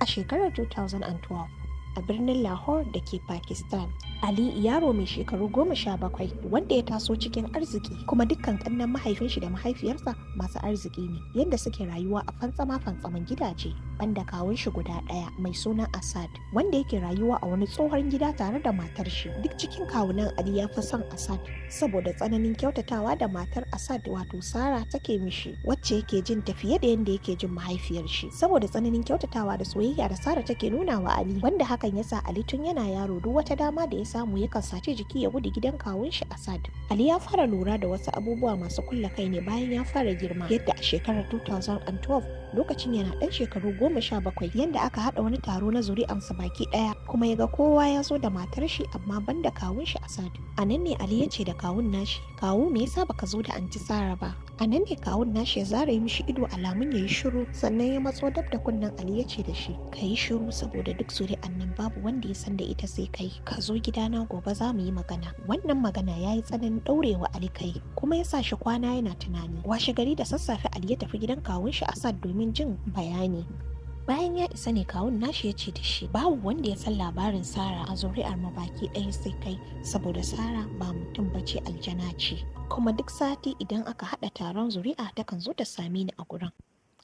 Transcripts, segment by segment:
A shekarar 2012 a birnin Lahore da ke Pakistan. Ali yaro mai shekaru 17 wanda ya taso cikin arziki, kuma dukkan kannan mahaifin shi da mahaifiyarsa masu arziki ne, yadda suke rayuwa a fantsama fantsaman gidaje, banda kawun shi guda ɗaya mai suna Asad, wanda yake rayuwa a wani tsohon gida tare da matar shi. Duk cikin kawunan, Ali ya fi son Asad saboda tsananin kyautatawa da matar Asad, wato Sara, take mishi, wacce yake jin ta fiye da yadda yake jin mahaifiyar shi, saboda tsananin kyautatawa da soyayya da Sara take nuna wa Ali, wanda hakan yasa Ali tun yana yaro duk wata dama da ya samu yakan sace jiki ya gudu gidan kawun shi Asad. Ali ya fara lura da wasu abubuwa masu kulla kai ne bayan ya fara girma, yadda a shekarar 2012, lokacin yana ɗan shekaru 17, yadda aka haɗa wani taro na zuri'ansa baki ɗaya, kuma ya ga kowa ya zo da matar shi amma banda kawun shi Asad. A nan ne Ali ya ce da kawun nashi, "Kawu, me yasa baka zo da Anti Sara ba?" A nan ne kawun nashi ya zare mishi ido alamun ya yi shiru, sannan ya matso dab da kunnen Ali ya ce da shi, "Ka yi shiru, saboda duk zuri'an nan babu wanda ya san da ita sai kai. Ka zo gidana gobe, za mu yi magana." Wannan magana ya yi tsananin ɗaurewa Ali kai, kuma ya sa shi kwana yana tunani. Washe gari da sassafe Ali ya tafi gidan kawun shi Asad domin jin bayani. Bayan ya isa ne kawun nashi ya ce da shi, "Babu wanda ya san labarin Sara a zuri'ar mu baki ɗaya sai kai, saboda Sara ba mutum bace, aljana ce. Kuma duk sati idan aka haɗa taron zuri'a takan zo ta same ni a gurin,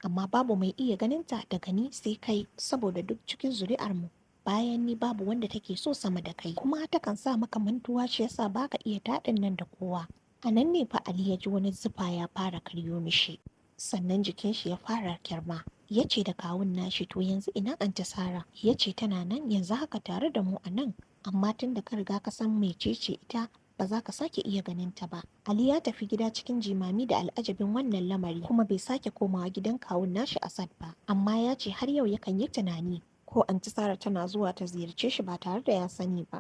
amma babu mai iya ganinta daga ni sai kai, saboda duk cikin zuri'ar mu bayan ni babu wanda take so sama da kai. Kuma takan sa maka mantuwa, shi yasa baka iya taɗin nan da kowa." A nan ne fa Ali ya ji wani zufa ya fara karyo mishi, sannan jikin shi ya fara kyarma. Ya ce da kawun nashi, "To, yanzu ina Anti Sara?" Ya ce, "Tana nan yanzu haka tare da mu a nan, amma tun da ka riga ka san mecece ita, ba za ka sake iya ganin ta ba." Ali ya tafi gida cikin jimami da al'ajabin wannan lamari, kuma bai sake komawa gidan kawun nashi Asad ba. Amma ya ce har yau yakan yi tunani ko Anti Sara tana zuwa ta ziyarce shi ba tare da ya sani ba.